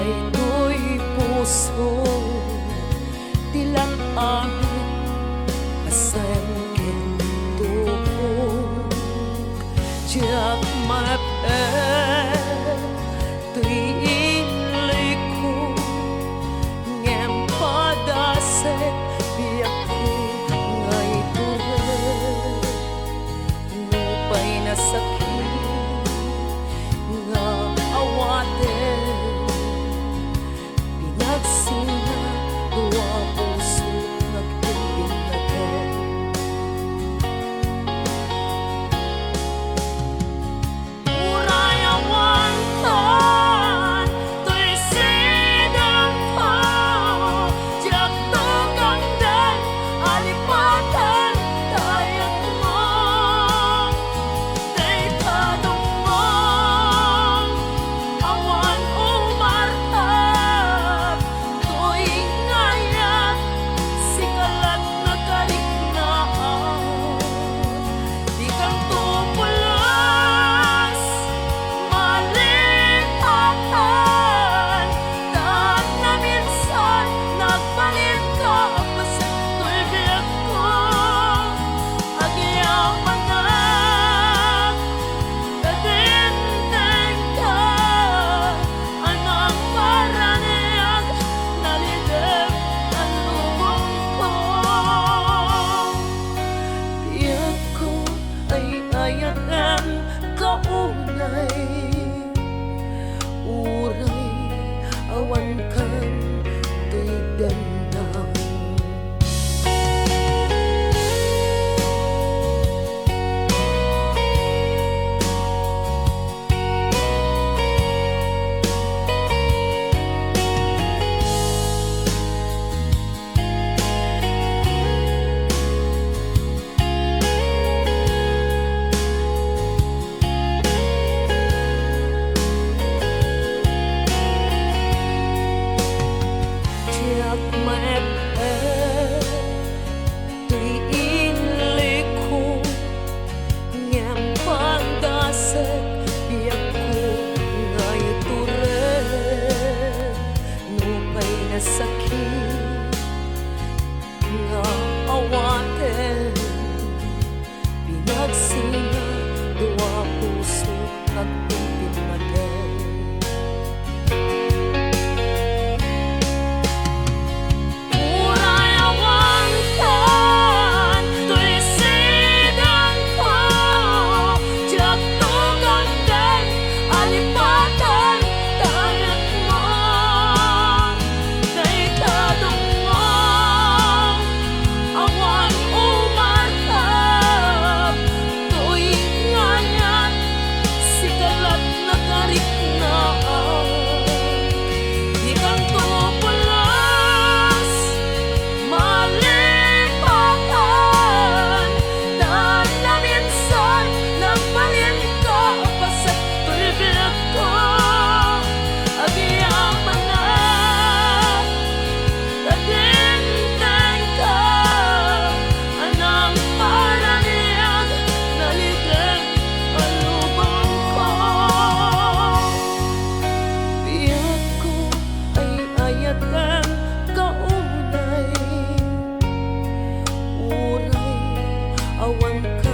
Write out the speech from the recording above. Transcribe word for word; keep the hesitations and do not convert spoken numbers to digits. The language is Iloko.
Ditoy puso ti lat-amin a seng ken tubok. Diak mangep-ep toy ilikko, ngem padasek biagko nga iturek. Nupay nasakit nga awaten, pinagsina dua puso nga agbinnateng. Uray awan tan toy sidongko, diak tukangden a lipaten dayagmo. Dayta dumngom, awan umartep, toy ngayat, sika lat nakariknaan. Dikanto pulos malipatan, ta naminsan nagbalinka a paset toy biagko. Agyamanak, kadintengka, a nangparaniag, nalidem a lubongko. Biagko, ay-ayatenka unay, uray awankan toy demnak. Diak maep-ep toy ilikko, ngem padasek biagko nga iturek. Nupay nasakit nga awaten, pinagsina dua puso agbinnateng. Uray awankan toy sidongko, diak tukangden a lipaten dayagmo. Dayta dumngom, awan umartep, toy ngayat, sika lat nakariknaan. Dikanto pulos malipatan, ta naminsan nagbalinka a paset toy biagko. Agyamanak, kadintengka, a nangparaniag, nalidem a lubongko. Biagko, ay-ayatenka unay, uray awanka